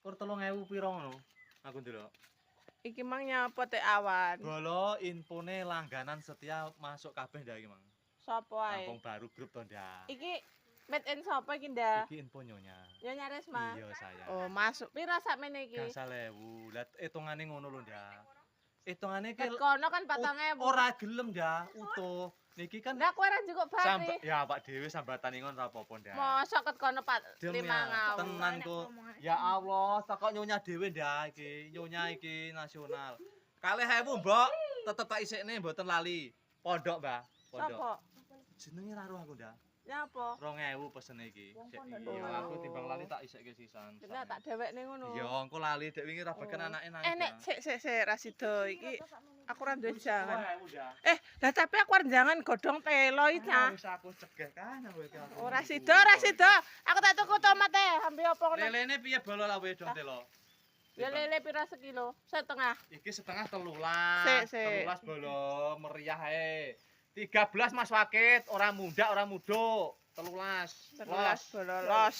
Kur 3000 piro ngono. Aku ndelok. Iki mang nyapa tek awan? Bolo, infone langganan setia masuk kabeh ndak iki, Mang? Sopo ae? Kampung Baru Grup to, ndak? Iki made in sapa iki, ndak? Iki info nyonya. Nyonya Risma. Iya, sayang. Oh, masuk. Piro sakmene iki? Gangsal ewu. Lah, hitungane ngono lho, ndak. Hitungane ki Ket kono kan 4000. Ora gelem, ndak, utuh. Niki kan Lah, kowe ora njukuk Samba, bari. Ya Pak dhewe sambatan ingon ora apa-apa, ndak. Mosok ket kono pat Demi ya, 5000. tenan kok. Ya Allah, takok nyonya dhewe ndak iki. Nyonya iki nasional. 2.000, Mbok, tetep tak isikne, mboten lali. Pondok, Mbah. Pondok. Sopo? Jenenge ra roh aku, ndak. Nyapa? 2000 pesene iki. Wong Sik, pondok iya, doang. Aku timbang lali tak isikke sisan. Bener tak dhewekne ngono. Iya, engko lali dek wingi ra bagian anake nangis. Eh, nek sik sik sik ra sida iki, aku ora duwe jangan. 2000, ndak. Eh, lah tapi aku arep jangan godhong telo iki, cah. Wis aku cegah kan aku iki. Aku. Ora sida, ora sida. Aku tak tuku tomat e, ambil apa ngono. Lelene piye, bolo lawe dong telo? Ya lele pira sekilo? Setengah. Iki setengah 13. Sik, sik. 13, bolo, meriah ae. 13, Mas Wakit, ora mundak ora muduk. 13. 13, bolo, los.